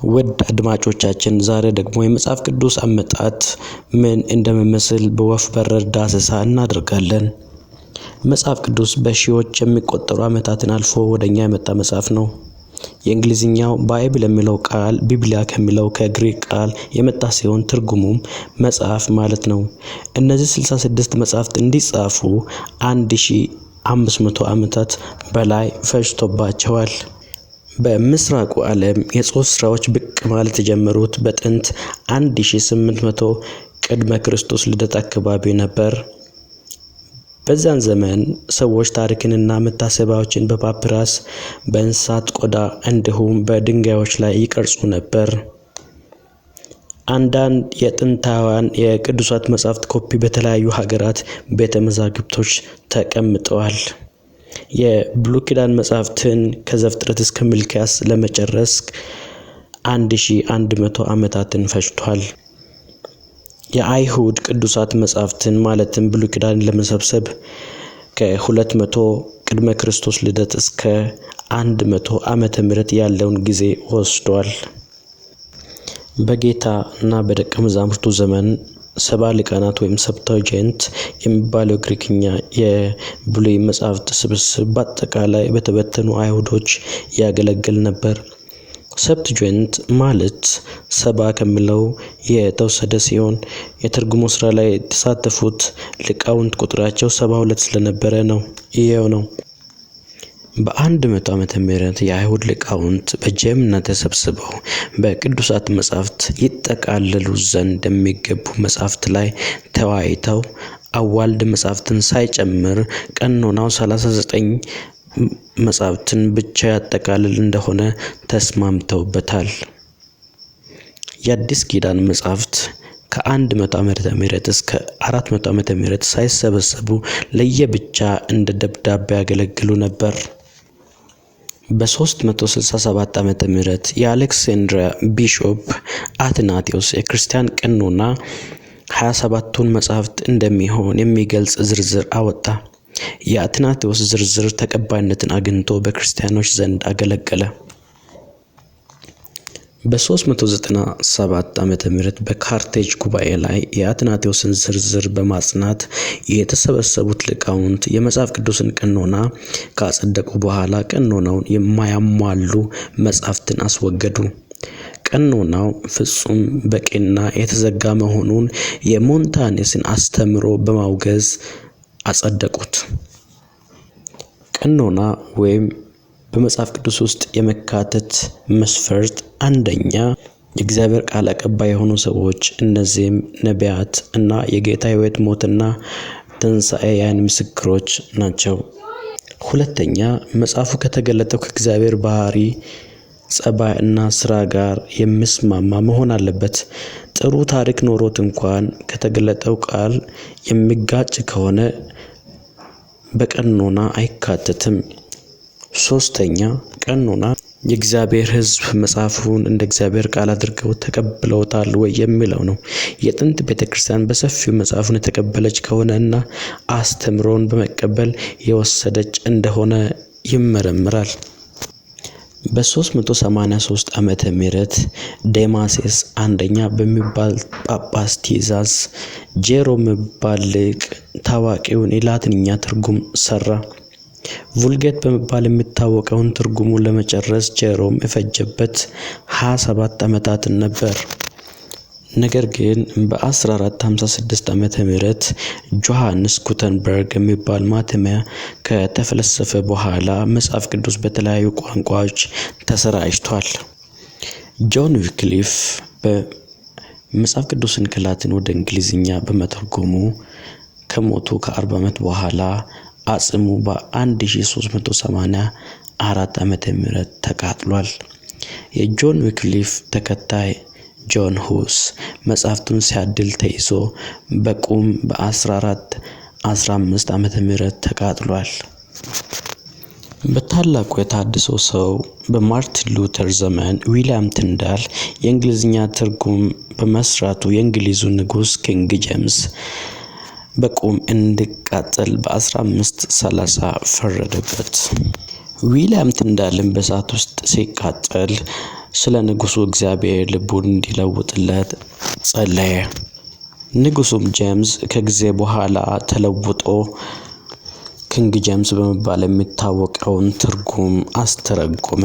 ውድ አድማጮቻችን፣ ዛሬ ደግሞ የመጽሐፍ ቅዱስ አመጣጥ ምን እንደሚመስል በወፍ በረር ዳሰሳ እናደርጋለን። መጽሐፍ ቅዱስ በሺዎች የሚቆጠሩ ዓመታትን አልፎ ወደኛ የመጣ መጽሐፍ ነው። የእንግሊዝኛው Bible የሚለው ቃል ቢብሊያ ከሚለው ከግሪክ ቃል የመጣ ሲሆን ትርጉሙም መጽሐፍ ማለት ነው። እነዚህ 66 መጽሐፍት እንዲጻፉ 1500 ዓመታት በላይ ፈጅቶባቸዋል። በምስራቁ ዓለም የጽሑፍ ስራዎች ብቅ ማለት የጀመሩት በጥንት 1800 ቅድመ ክርስቶስ ልደት አካባቢ ነበር። በዚያን ዘመን ሰዎች ታሪክንና መታሰቢያዎችን በፓፒራስ፣ በእንስሳት ቆዳ እንዲሁም በድንጋዮች ላይ ይቀርጹ ነበር። አንዳንድ የጥንታውያን የቅዱሳት መጻሕፍት ኮፒ በተለያዩ ሀገራት ቤተ መዛግብቶች ተቀምጠዋል። የብሉይ ኪዳን መጻሕፍትን ከዘፍጥረት እስከ ሚልክያስ ለመጨረስ 1100 ዓመታትን ፈጅቷል። የአይሁድ ቅዱሳት መጻሕፍትን ማለትም ብሉይ ኪዳንን ለመሰብሰብ ከ200 ቅድመ ክርስቶስ ልደት እስከ 100 ዓመተ ምህረት ያለውን ጊዜ ወስዷል። በጌታ እና በደቀ መዛሙርቱ ዘመን 70 ሊቃናት ወይም Septuagint የሚባለው ግሪክኛ የብሉይ መጻሕፍት ስብስብ በአጠቃላይ በተበተኑ አይሁዶች ያገለግል ነበር። Septuagint ማለት 70 ከሚለው የተወሰደ ሲሆን የትርጉሙ ስራ ላይ የተሳተፉት ሊቃውንት ቁጥራቸው 72 ስለነበረ ነው። ይኸው ነው። በ100 ዓመተ ምህረት የአይሁድ ሊቃውንት በጀምና ተሰብስበው በቅዱሳት መጻሕፍት ይጠቃለሉ ዘንድ የሚገቡ መጻሕፍት ላይ ተወያይተው አዋልድ መጻሕፍትን ሳይጨምር ቀኖናው 39 መጻሕፍትን ብቻ ያጠቃልል እንደሆነ ተስማምተውበታል። የአዲስ ኪዳን መጻሕፍት ከ100 ዓመተ ምህረት እስከ 400 ዓመተ ምህረት ሳይሰበሰቡ ለየብቻ እንደ ደብዳቤ ያገለግሉ ነበር። በ367 ዓመተ ምህረት የአሌክሳንድሪያ bishop አትናቴዎስ የክርስቲያን ቀኖና 27ቱን መጻሕፍት እንደሚሆን የሚገልጽ ዝርዝር አወጣ። የአትናቴዎስ ዝርዝር ተቀባይነትን አግኝቶ በክርስቲያኖች ዘንድ አገለገለ። በ397 ዓመተ ምህረት በካርቴጅ ጉባኤ ላይ የአትናቴዎስን ዝርዝር በማጽናት የተሰበሰቡት ሊቃውንት የመጽሐፍ ቅዱስን ቀኖና ካጸደቁ በኋላ ቀኖናውን የማያሟሉ መጻሕፍትን አስወገዱ። ቀኖናው ፍጹም በቂና የተዘጋ መሆኑን የሞንታኔስን አስተምሮ በማውገዝ አጸደቁት። ቀኖና ወይም በመጽሐፍ ቅዱስ ውስጥ የመካተት መስፈርት፣ አንደኛ የእግዚአብሔር ቃል አቀባይ የሆኑ ሰዎች፣ እነዚህም ነቢያት እና የጌታ ሕይወት፣ ሞትና ትንሣኤ የዓይን ምስክሮች ናቸው። ሁለተኛ መጽሐፉ ከተገለጠው ከእግዚአብሔር ባህሪ፣ ጸባይ እና ስራ ጋር የሚስማማ መሆን አለበት። ጥሩ ታሪክ ኖሮት እንኳን ከተገለጠው ቃል የሚጋጭ ከሆነ በቀኖና አይካተትም። ሶስተኛ ቀኖና የእግዚአብሔር ሕዝብ መጽሐፉን እንደ እግዚአብሔር ቃል አድርገው ተቀብለውታል ወይ የሚለው ነው። የጥንት ቤተክርስቲያን በሰፊው መጽሐፉን የተቀበለች ከሆነ እና አስተምሮን በመቀበል የወሰደች እንደሆነ ይመረምራል። በ383 ዓመተ ምህረት ዴማሴስ አንደኛ በሚባል ጳጳስ ትእዛዝ ጄሮም የሚባል ሊቅ ታዋቂውን የላቲንኛ ትርጉም ሰራ። ቩልጌት በመባል የሚታወቀውን ትርጉሙን ለመጨረስ ጄሮም የፈጀበት 27 ዓመታትን ነበር። ነገር ግን በ1456 ዓመተ ምህረት ጆሐንስ ጉተንበርግ የሚባል ማተሚያ ከተፈለሰፈ በኋላ መጽሐፍ ቅዱስ በተለያዩ ቋንቋዎች ተሰራጭቷል። ጆን ዊክሊፍ በመጽሐፍ ቅዱስን ከላቲን ወደ እንግሊዝኛ በመተርጎሙ ከሞቱ ከ40 ዓመት በኋላ አጽሙ በ1384 ዓመተ ምህረት ተቃጥሏል። የጆን ዊክሊፍ ተከታይ ጆን ሁስ መጽሐፍቱን ሲያድል ተይዞ በቁም በ1415 ዓመተ ምህረት ተቃጥሏል። በታላቁ የተሃድሶ ሰው በማርቲን ሉተር ዘመን ዊሊያም ቲንዳል የእንግሊዝኛ ትርጉም በመስራቱ የእንግሊዙ ንጉስ King James በቁም እንዲቃጠል በ1530 ፈረደበት። ዊሊያም ቲንዳልም በእሳት ውስጥ ሲቃጠል ስለ ንጉሱ እግዚአብሔር ልቡን እንዲለውጥለት ጸለየ። ንጉሱም ጄምስ ከጊዜ በኋላ ተለውጦ King James በመባል የሚታወቀውን ትርጉም አስተረጎመ።